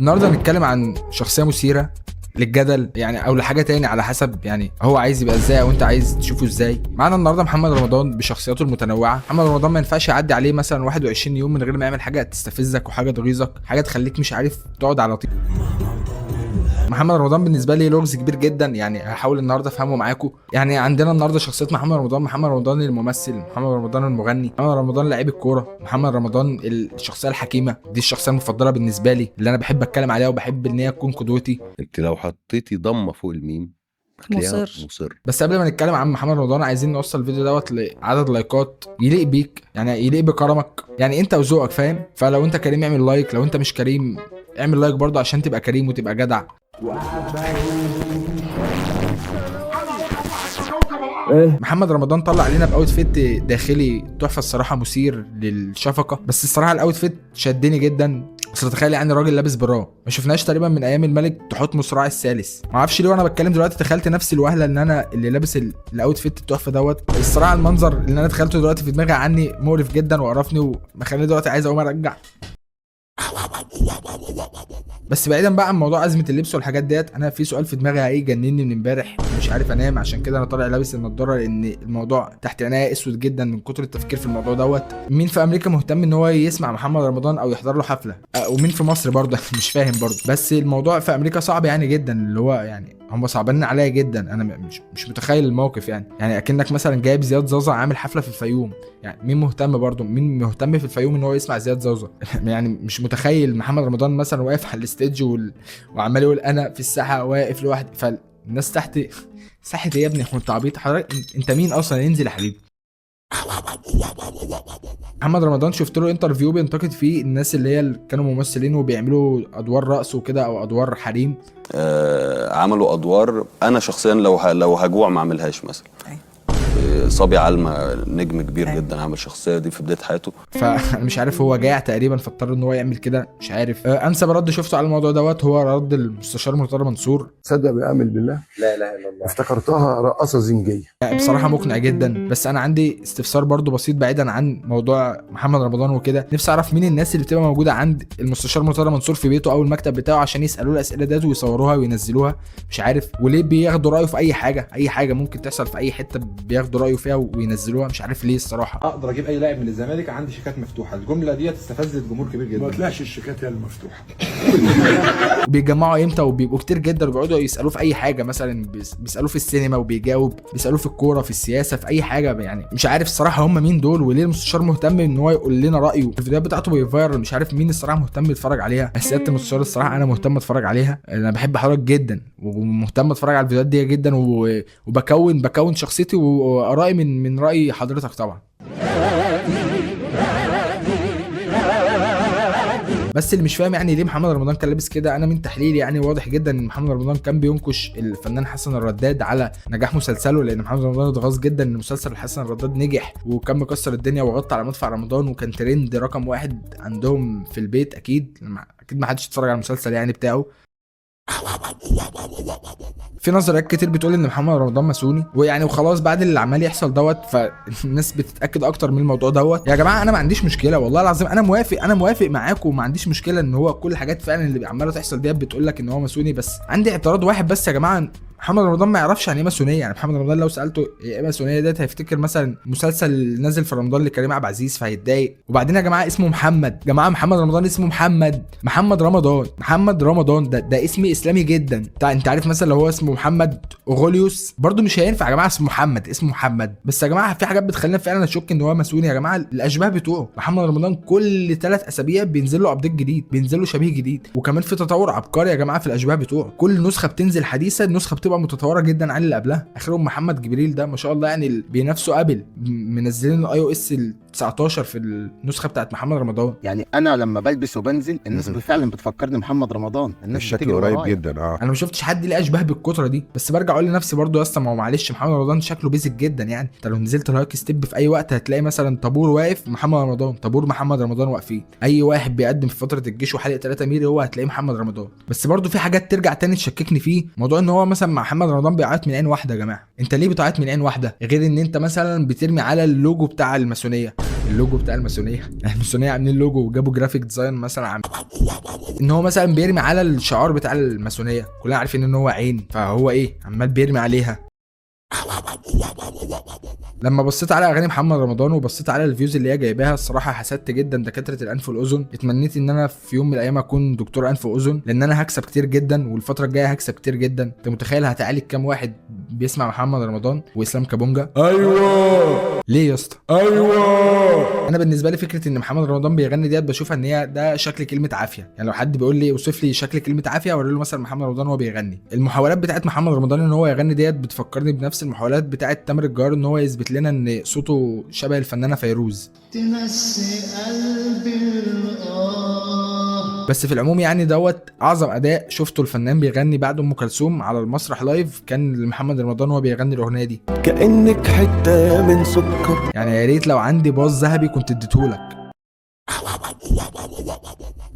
النهارده هنتكلم عن شخصية مثيرة للجدل يعني او لحاجة تاني على حسب يعني هو عايز يبقى ازاي او انت عايز تشوفه ازاي. معانا النهارده محمد رمضان بشخصياته المتنوعة. محمد رمضان ما ينفعش يعدي عليه مثلا 21 يوم من غير ما يعمل حاجة تستفزك وحاجه تغيظك، حاجة تخليك مش عارف تقعد على طول. محمد رمضان بالنسبة لي لغز كبير جدا، يعني هحاول النهارده افهمه معاكم. يعني عندنا النهارده شخصية محمد رمضان، محمد رمضان الممثل، محمد رمضان المغني، محمد رمضان لعيب الكورة، محمد رمضان الشخصية الحكيمة. دي الشخصية المفضلة بالنسبة لي اللي انا بحب اتكلم عليها وبحب ان هي تكون قدوتي. انت لو حطيتي ضمه فوق الميم هتلاقيها مصر. مصر. بس قبل ما نتكلم عن محمد رمضان عايزين نوصل الفيديو دوت لعدد لايكات يليق بيك، يعني يليق بكرمك، يعني انت وذوقك فاهم. فلو انت كريم اعمل like، لو انت مش كريم اعمل like برضه عشان تبقى كريم وتبقى جدع. محمد رمضان طلع علينا ب outfit داخلي تحفة الصراحة، مثير للشفقه، بس الصراحة ال outfit شدني جدا. اصل تخيل يعني راجل لابس bra ما شفناش تقريبا من ايام الملك تحتمس راعي الثالث. ما اعرفش ليه وانا بتكلم دلوقتي تخيلت نفسي الوهله ان انا اللي لابس ال outfit التحفة دوت. الصراحة المنظر اللي انا تخيلته دلوقتي في دماغي عني مقرف جدا وقرفني ومخليني دلوقتي عايز اقوم ارجع. بس بعيدا بقى عن موضوع ازمة اللبس والحاجات ديت، انا في سؤال في دماغي هيجنني من امبارح مش عارف انام، عشان كده انا طالع لابس النضارة لان الموضوع تحت عينيا اسود جدا من كتر التفكير في الموضوع دوت. مين في امريكا مهتم ان هو يسمع محمد رمضان او يحضر له حفلة؟ ومين في مصر برضه؟ مش فاهم برضه. بس الموضوع في امريكا صعب يعني جدا، اللي هو يعني هم صعبانين عليا جدا. انا مش متخيل الموقف، يعني اكنك مثلا جايب زياد زازا عامل حفلة في الفيوم، يعني مين مهتم برضه؟ مين مهتم في الفيوم ان هو يسمع زياد زازا؟ يعني مش متخيل محمد رمضان مثلا واقف على ال stage وعمال يقول انا في الساحة واقف لوحدي، فالناس تحت ساحة ايه يا ابني؟ هو انت عبيط حضرتك؟ انت مين اصلا؟ انزل يا حبيبي. محمد رمضان شفت له interview بينتقد فيه الناس اللي هي اللي كانوا ممثلين وبيعملوا ادوار رقص وكده او ادوار حريم. عملوا ادوار انا شخصيا لو هجوع ما اعملهاش مثلا. صبي علمة نجم كبير جدا عمل شخصية دي في بداية حياته. فانا مش عارف هو جاع تقريبا فاضطر ان هو يعمل كده، مش عارف. انسب رد شفته على الموضوع دوت هو رد المستشار مرتضى منصور. تصدق بأمل بالله؟ لا اله الا الله. افتكرتها رقاصه زنجيه. بصراحة مقنع جدا. بس انا عندي استفسار برضو بسيط بعيدا عن موضوع محمد رمضان وكده، نفسي اعرف مين الناس اللي بتبقى موجودة عند المستشار مرتضى منصور في بيته او المكتب بتاعه عشان يسالوه الاسئلة ديت ويصوروها وينزلوها، مش عارف. وليه بياخدوا رايه في اي حاجة؟ اي حاجة ممكن تحصل في اي حتة بياخدوا رايه فيها وينزلوها، مش عارف ليه الصراحة. اقدر اجيب اي لاعب من الزمالك، عندي شيكات مفتوحة. الجملة دي استفزت جمهور كبير جدا. ما طلعش الشيكات هي المفتوحة. وبيتجمعوا امتى؟ وبيبقوا كتير جدا وبيقعدوا يسالوه في اي حاجة، مثلا بيسالوه في السينما وبيجاوب، بيسالوه في الكورة، في السياسة، في اي حاجة. يعني مش عارف الصراحة هم مين دول وليه المستشار مهتم ان هو يقول لنا رايه. الفيديوهات بتاعته بي viral، مش عارف مين الصراحة مهتم يتفرج عليها. بس سيادة المستشار الصراحة انا مهتم اتفرج عليها، انا بحب حضرتك جدا ومهتم اتفرج على الفيديوهات دي جدا، وبكون شخصيتي وارائي من راي حضرتك طبعا. بس اللي مش فاهم يعني ليه محمد رمضان كان لابس كده، انا من تحليلي يعني واضح جدا ان محمد رمضان كان بينكش الفنان حسن الرداد على نجاح مسلسله، لان محمد رمضان اتغاظ جدا ان مسلسل حسن الرداد نجح وكان مكسر الدنيا وغطى على مدفع رمضان وكان ترند رقم 1 عندهم في البيت. اكيد اكيد ما حدش اتفرج على المسلسل يعني بتاعه. في نظريات كتير بتقول ان محمد رمضان ماسوني، ويعني وخلاص بعد اللي عمال يحصل دوت فالناس بتتاكد اكتر من الموضوع دوت. يا جماعة انا ما عنديش مشكلة والله العظيم، انا موافق، انا موافق معاكم وما عنديش مشكلة ان هو كل الحاجات فعلا اللي عماله تحصل ديت بتقول لك ان هو ماسوني. بس عندي اعتراض واحد بس يا جماعة، محمد رمضان ما يعرفش يعني ايه ماسونيه. يعني محمد رمضان لو سالته ايه ماسونيه ديت هيفتكر مثلا مسلسل نازل في رمضان لكريم عبد العزيز فهيتضايق. وبعدين يا جماعة اسمه محمد، جماعة محمد رمضان اسمه محمد، محمد رمضان، محمد رمضان ده اسم اسلامي جدا. انت عارف مثلا لو هو اسمه محمد اغوليوس برده مش هينفع يا جماعة، اسمه محمد، اسمه محمد. بس يا جماعة في حاجات بتخلينا فعلا اشك ان هو ماسوني يا جماعة. الاشباه بتوعه محمد رمضان كل 3 اسابيع بينزل له update جديد، بينزل له شبيه جديد، وكمان في تطور عبقري يا جماعة في الاشباه بتوعه. كل نسخه بتنزل حديثه النسخة بتبقى متطورة جدا عن اللي قبلها. اخرهم محمد جبريل ده ما شاء الله يعني بينافسوا ابل، منزلين ال iOS 19 في النسخة بتاعت محمد رمضان. يعني انا لما بلبس وبنزل الناس فعلا بتفكرني محمد رمضان، الناس الشكل بتجري قريب ورايا. جدا. انا ما شفتش حد ليه اشباه بالكتره دي. بس برجع اقول لنفسي برضو يا اسطى ما هو معلش محمد رمضان شكله basic جدا، يعني انت لو نزلت الهايك ستيب في اي وقت هتلاقي مثلا طابور واقف محمد رمضان، طابور محمد رمضان واقفين. اي واحد بيقدم في فترة الجيش وحلق 3 ميري هو هتلاقيه محمد رمضان. بس برضو في حاجات ترجع تاني تشككني فيه، موضوع ان هو مثلا مع محمد رمضان بيعيط من عين واحدة. يا جماعة انت ليه بتعيط من عين واحدة؟ غير ان انت مثلا بترمي على اللوجو بتاع الماسونيه. اللوجو بتاع الماسونيه. الماسونيه عاملين لوجو وجابوا graphic design مثلا عم ان هو مثلا بيرمي على الشعار بتاع الماسونيه، كلنا عارفين ان هو عين، فهو ايه عمال بيرمي عليها. لما بصيت على اغاني محمد رمضان وبصيت على ال views اللي هي جايباها، الصراحة حسدت جدا دكاترة الانف والاذن. اتمنيت ان انا في يوم من الايام اكون دكتور انف واذن، لان انا هكسب كتير جدا، والفترة الجاية هكسب كتير جدا. انت متخيل هتعالج كام واحد بيسمع محمد رمضان واسلام كابونجا؟ ايوه ليه يا اسطى؟ ايوه انا بالنسبة لي فكرة ان محمد رمضان بيغني ديت بشوفها ان هي ده شكل كلمة عافية. يعني لو حد بيقول لي اوصف لي شكل كلمة عافية، اوري له مثلا محمد رمضان وهو بيغني. المحاولات بتاعت محمد رمضان ان هو يغني ديت بتفكرني بنفس المحاولات بتاعت تامر الجار ان هو يثبت لنا ان صوته شبه الفنانة فيروز. بس في العموم يعني دوت اعظم اداء شفته الفنان بيغني بعد ام كلثوم على المسرح live كان لمحمد رمضان وهو بيغني الاغنية دي. كأنك حتة من سكر. يعني يا ريت لو عندي باص ذهبي كنت اديتهولك.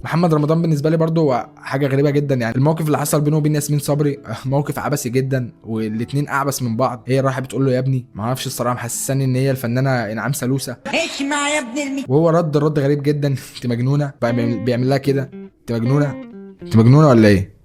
محمد رمضان بالنسبة لي برضو هو حاجة غريبة جدا. يعني الموقف اللي حصل بينه وبين ياسمين صبري موقف عبثي جدا، والاثنين اعبث من بعض. هي رايحة بتقول له يا ابني، ما اعرفش الصراحة محسساني ان هي الفنانة انعام سالوسه، اسمع يا ابن وهو رد غريب جدا، انت مجنونة بقى، بيعمل لها كده، انت مجنونة، انت مجنونة ولا ايه؟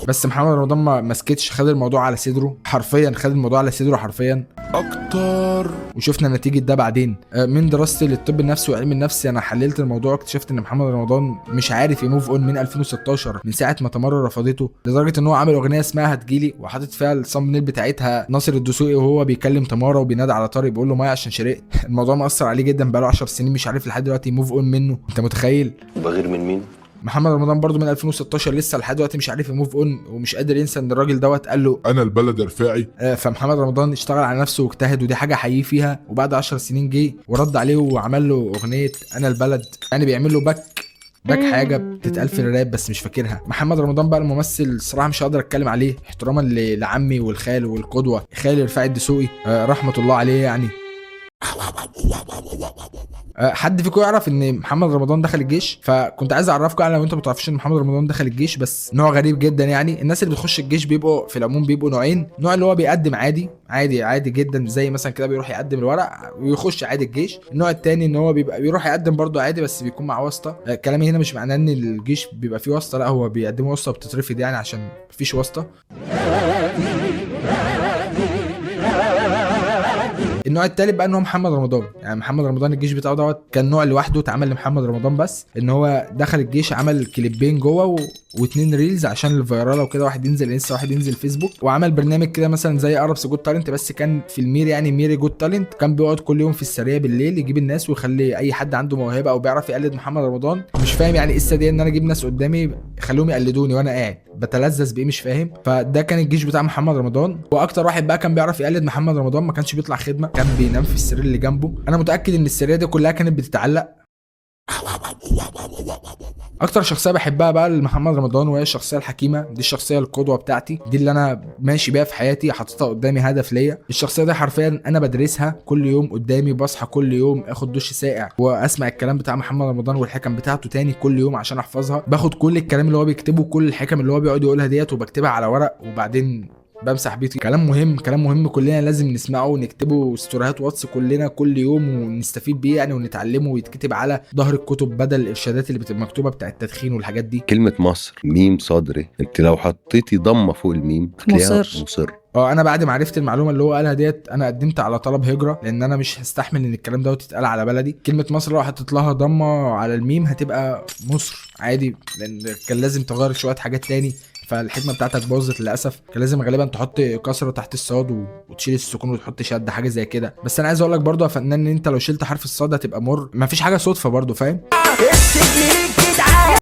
بس محمد رمضان ما سكتش، خد الموضوع على صدره حرفيا، خد الموضوع على صدره حرفيا اكتر، وشفنا نتيجة ده بعدين. من دراستي للطب النفسي وعلم النفس انا حللت الموضوع واكتشفت ان محمد رمضان مش عارف ي move on من 2016، من ساعة ما تمارا رفضته، لدرجة ان هو عامل اغنية اسمها هتجيلي وحاطط فيها ال thumbnail بتاعتها ناصر الدسوقي وهو بيكلم تمارا وبينادي على طارق بيقول له مية عشان شرقت. الموضوع مأثر عليه جدا، بقاله 10 سنين مش عارف لحد دلوقتي ي move on منه، انت متخيل؟ بغير من مين؟ محمد رمضان برضو من 2016 لسه لحد دلوقتي مش عارف ي move on، ومش قادر ينسى ان الراجل دوت قال له انا البلد رفاعي. فمحمد رمضان اشتغل على نفسه واجتهد، ودي حاجة احييه فيها. وبعد 10 سنين جه ورد عليه وعمل له اغنية انا البلد، يعني بيعمل له back back حاجة بتتقال في الراب بس مش فاكرها. محمد رمضان بقى الممثل الصراحة مش هقدر اتكلم عليه احتراما لعمي والخال والقدوة خالي رفاعي الدسوقي، رحمه الله عليه. يعني حد فيكم يعرف ان محمد رمضان دخل الجيش؟ فكنت عايز اعرفكم يعني لو انتم ما تعرفوش ان محمد رمضان دخل الجيش، بس نوع غريب جدا. يعني الناس اللي بتخش الجيش بيبقوا في العموم بيبقوا نوعين، نوع اللي هو بيقدم عادي عادي عادي جدا، زي مثلا كده بيروح يقدم الورق ويخش عادي الجيش. النوع التاني ان هو بيبقى بيروح يقدم برضه عادي بس بيكون مع واسطه. كلامي هنا مش معناه ان الجيش بيبقى فيه واسطه، لا هو بيقدموا واسطه بتترفض يعني عشان مفيش واسطه. النوع التالت بقى ان هو محمد رمضان. يعني محمد رمضان الجيش بتاعه دوت كان نوع لوحده اتعمل لمحمد رمضان بس، ان هو دخل الجيش عمل كليبين جوه واتنين reels عشان ال viral وكده، واحد ينزل انستا واحد ينزل فيسبوك، وعمل برنامج كده مثلا زي Arabs Got Talent بس كان في المير، يعني ميري Got Talent. كان بيقعد كل يوم في السرية بالليل يجيب الناس ويخلي اي حد عنده موهبة او بيعرف يقلد محمد رمضان. مش فاهم يعني ايه الساديه ان انا اجيب ناس قدامي خلوهم يقلدوني وانا قاعد بتلذذ بايه، مش فاهم. فده كان الجيش بتاع محمد رمضان. واكتر واحد بقى كان بيعرف يقلد محمد رمضان ما كانش بيطلع خدمة، كان بينام في السرير اللي جنبه. انا متاكد ان السرية دي كلها كانت بتتعلق. اكتر شخصية بحبها بقى لمحمد رمضان وهي الشخصية الحكيمة دي، الشخصية القدوة بتاعتي دي اللي انا ماشي بيها في حياتي، حاططها قدامي هدف ليا. الشخصية دي حرفيا انا بدرسها كل يوم قدامي، بصحى كل يوم اخد دش ساقع واسمع الكلام بتاع محمد رمضان والحكم بتاعته تاني كل يوم عشان احفظها. باخد كل الكلام اللي هو بيكتبه، كل الحكم اللي هو بيقعد يقولها ديت، وبكتبها على ورق وبعدين بمسح بيه. كلام مهم، كلام مهم كلنا لازم نسمعه ونكتبه ستوريهات واتس كلنا كل يوم ونستفيد بيه يعني ونتعلمه، ويتكتب على ظهر الكتب بدل الارشادات اللي بتبقى مكتوبة بتاع التدخين والحاجات دي. كلمة مصر ميم صدري، انت لو حطيتي ضمة فوق الميم هتلاقيها مصر. مصر. انا بعد ما عرفت المعلومة اللي هو قالها ديت انا قدمت على طلب هجره، لان انا مش هستحمل ان الكلام دوت يتقال على بلدي. كلمة مصر لو حطيت لها ضمه على الميم هتبقى مصر عادي، لان كان لازم تغير شوية حاجات تاني، فالحكمه بتاعتك باظت للاسف. كان لازم غالبا تحط كسره تحت الصاد وتشيل السكون وتحط شد حاجة زي كده. بس انا عايز اقول لك برضو يا فنان ان انت لو شلت حرف الصاد هتبقى مر، مفيش حاجة صدفة برضو، فاهم؟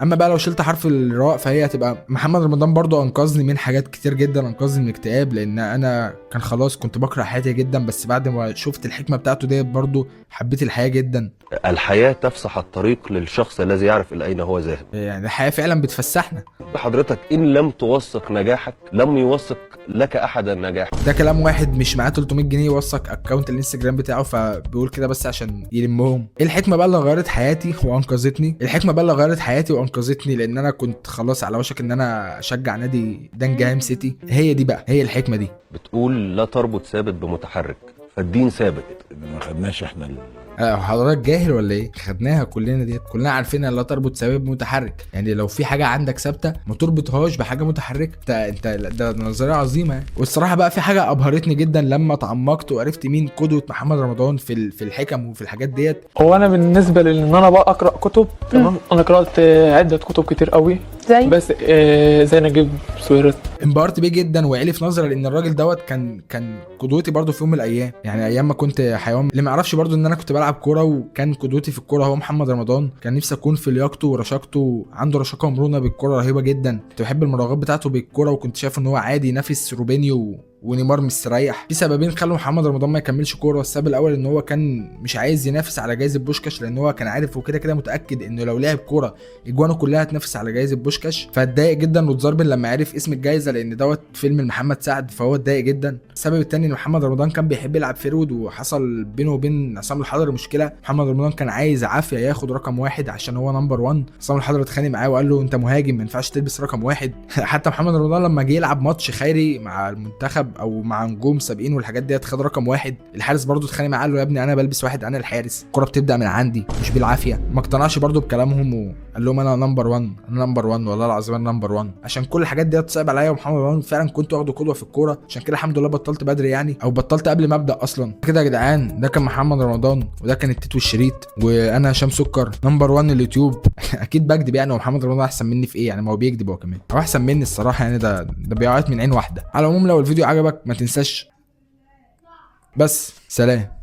اما بقى لو شلت حرف الراء فهي هتبقى محمد رمضان. برضو انقذني من حاجات كتير جدا، انقذني من الاكتئاب، لان انا كان خلاص كنت بكره حياتي جدا، بس بعد ما شفت الحكمة بتاعته ديت برضو حبيت الحياة جدا. الحياة تفسح الطريق للشخص الذي يعرف إلى أين هو ذاهب. يعني الحياة فعلا بتفسحنا. حضرتك إن لم توثق نجاحك لم يوثق لك أحد النجاح. ده كلام واحد مش معاه 300 جنيه يوثق account الانستجرام بتاعه، فبيقول كده بس عشان يلمهم. ايه الحكمة بقى اللي غيرت حياتي وانقذتني؟ الحكمة بقى اللي غيرت حياتي وانقذتني لان انا كنت خلاص على وشك ان انا اشجع نادي دنجهام سيتي، هي دي بقى، هي الحكمة دي. بتقول لا تربط ثابت بمتحرك، فالدين ثابت. ما خدناش احنا حضرتك جاهل ولا ايه؟ خدناها كلنا ديت، كلنا عارفين لا تربط ثابت بمتحرك، يعني لو في حاجة عندك ثابتة ما تربطهاش بحاجة متحركة. انت ده نظرية عظيمة يعني. والصراحة بقى في حاجة ابهرتني جدا لما تعمقت وعرفت مين قدوة محمد رمضان في الحكم وفي الحاجات ديت. هو انا بالنسبة لان انا بقى اقرا كتب، تمام، انا قرات عده كتب كتير قوي، زي بس زي نجيب ساويرس. انبهرت بيه جدا وعلي في نظري، لان الراجل دوت كان قدوتي برضو في يوم من الايام، يعني ايام ما كنت حيوان. اللي ما يعرفش برضو ان انا كنت بلعب كورة، وكان قدوتي في الكورة هو محمد رمضان. كان نفسي اكون في لياقته ورشاقته، عنده رشاقه ومرونه بالكورة رهيبة جدا. كنت بحب المراوغات بتاعته بالكورة، وكنت شايف ان هو عادي ينافس روبينيو ونيمار مستريح. في سببين خلوا محمد رمضان ما يكملش كورة. السبب الاول ان هو كان مش عايز ينافس على جايزة بوشكاش، لان هو كان عارف وكده كده متاكد انه لو لعب كورة اجوانه كلها هتنافس على جايزة بوشكاش، فاتضايق جدا واتزربن لما عرف اسم الجايزة، لان دوت فيلم محمد سعد، فهو اتضايق جدا. السبب الثاني ان محمد رمضان كان بيحب يلعب forward، وحصل بينه وبين عصام الحضري مشكلة. محمد رمضان كان عايز عافية ياخد رقم واحد عشان هو number 1. عصام الحضري اتخانق معاه وقال له انت مهاجم ما ينفعش تلبس رقم واحد. حتى محمد رمضان لما جه يلعب ماتش خيري مع المنتخب او مع نجوم سابقين والحاجات ديت خد رقم واحد. الحارس برضو اتخانق معاه قال له يا ابني انا بلبس واحد، انا الحارس، الكره بتبدا من عندي مش بالعافية. ما اقتنعش برضو بكلامهم وقال لهم انا number 1، انا number 1 والله العظيم انا number 1. عشان كل الحاجات ديت صعب عليا، ومحمد رمضان فعلا كنت واخده قدوة في الكورة، عشان كده الحمد لله بطلت بدري يعني، او بطلت قبل ما ابدا اصلا. كده يا جدعان، ده كان محمد رمضان، وده كان التيت والشريط، وانا هشام سكر number 1 اليوتيوب. اكيد بكدب يعني، ومحمد رمضان احسن مني في ايه يعني؟ ما هو بيكذب هو كمان، هو احسن مني الصراحة يعني، ده بيعيط من عين واحدة. على العموم لو الفيديو عجبك ما تنساش، بس سلام.